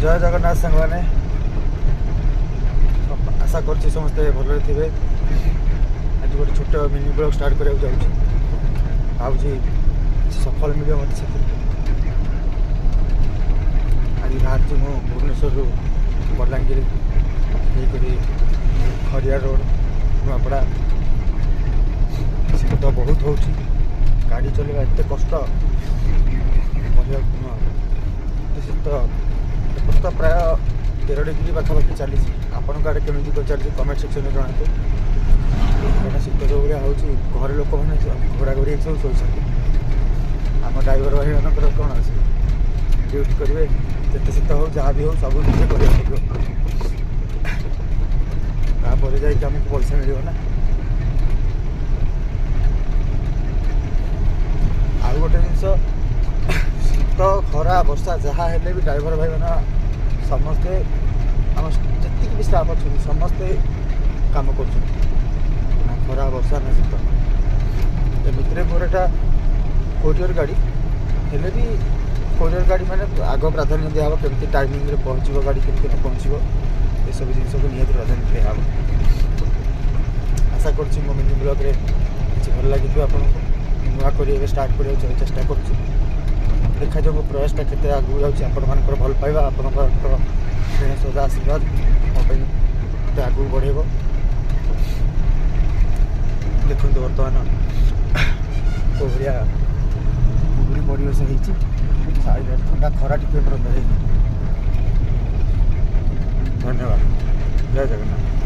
ଜୟ ଜଗନ୍ନାଥ ସାଙ୍ଗମାନେ। ଆଶା କରୁଛି ସମସ୍ତେ ଭଲରେ ଥିବେ। ଆଜି ଗୋଟେ ଛୋଟ ମିନି ବ୍ଲଗ୍ ଷ୍ଟାର୍ଟ କରିବାକୁ ଯାଉଛି। ଭାବୁଛି କିଛି ସଫଳ ମିଳିବ ମୋତେ ସେଥିରେ। ଆଜି ବାହାରିଛି ମୁଁ ଭୁବନେଶ୍ୱରରୁ ବଲାଙ୍ଗୀର ହେଇକରି ଖରିଆ ରୋଡ଼, ନୂଆପଡ଼ା। ଶୀତ ବହୁତ ହେଉଛି, ଗାଡ଼ି ଚଲେଇବା ଏତେ କଷ୍ଟ କହିବାକୁ ନୁହଁ। ଏତେ ଶୀତ, ଏପଟେ ତ ପ୍ରାୟ 13 ଡିଗ୍ରୀ ପାଖାପାଖି ଚାଲିଛି। ଆପଣଙ୍କ ଆଡ଼େ କେମିତି କ'ଣ ଚାଲିଛି, କମେଣ୍ଟ ସେକ୍ସନରେ ଜଣାନ୍ତୁ। କାହିଁକିନା ଶୀତ ଯେଉଁ ଭଳିଆ ହେଉଛି, ଘରେ ଲୋକମାନେ ଘୋଡ଼ା ଘୋଡ଼ି ହେଇକି ସବୁ ଶୋଇଛନ୍ତି। ଆମ ଡ୍ରାଇଭର ଭାଇମାନଙ୍କର କ'ଣ ଅଛି, ଡ୍ୟୁଟି କରିବେ। ଯେତେ ଶୀତ ହଉ, ଯାହା ବି ହଉ, ସବୁ ନିଜେ କରିବାକୁ ପଡ଼ିବ। ତାପରେ ଯାଇକି ଆମକୁ ପଇସା ମିଳିବ ନା। ଆଉ ଗୋଟେ ଜିନିଷ, ଶୀତ, ଖରା, ବର୍ଷା ଯାହା ହେଲେ ବି ଡ୍ରାଇଭର ଭାଇମାନେ ସମସ୍ତେ, ଆମ ଯେତିକି ବି ଷ୍ଟାଫ୍ ଅଛନ୍ତି, ସମସ୍ତେ କାମ କରୁଛନ୍ତି, ନା ଖରା ବର୍ଷା ନା ଶୀତ। ଏମିତିରେ ମୋର ଏଇଟା କୋରିଅର ଗାଡ଼ି ହେଲେ ବି, କୋରିଅର ଗାଡ଼ି ମାନେ ଆଗ ପ୍ରାଧାନ୍ୟ ଦିଆହେବ କେମିତି ଟାଇମିଂରେ ପହଞ୍ଚିବ ଗାଡ଼ି, କେମିତି ନ ପହଞ୍ଚିବ, ଏସବୁ ଜିନିଷକୁ ନିହାତି ପ୍ରାଧାନ୍ୟ ଦିଆହେବ। ଆଶା କରୁଛି ମୋ ମିନି ବ୍ଲଗ୍ରେ କିଛି ଭଲ ଲାଗିଥିବ ଆପଣଙ୍କୁ। ନୂଆ କରି ଏବେ ଷ୍ଟାର୍ଟ କରିବାକୁ ଚେଷ୍ଟା କରୁଛି। ଦେଖାଯାଉ ମୋ ପ୍ରୟାସଟା କେତେ ଆଗକୁ ଯାଉଛି। ଆପଣମାନଙ୍କର ଭଲ ପାଇବା, ଆପଣଙ୍କର ସ୍ନେହ, ଶ୍ରଦ୍ଧା, ଆଶୀର୍ବାଦ ମୋ ପାଇଁ ମୋତେ ଆଗକୁ ବଢ଼େଇବ। ଦେଖନ୍ତୁ ବର୍ତ୍ତମାନ କେଉଁ ଭଳିଆ କୁହୁଡ଼ି ପରିବେଶ ହେଇଛି ସାଇଡ଼ରେ। ଥଣ୍ଡା, ଖରା ଟିକେ ଏପର୍ଯ୍ୟନ୍ତ ହେଇନି। ଧନ୍ୟବାଦ, ଜୟ ଜଗନ୍ନାଥ।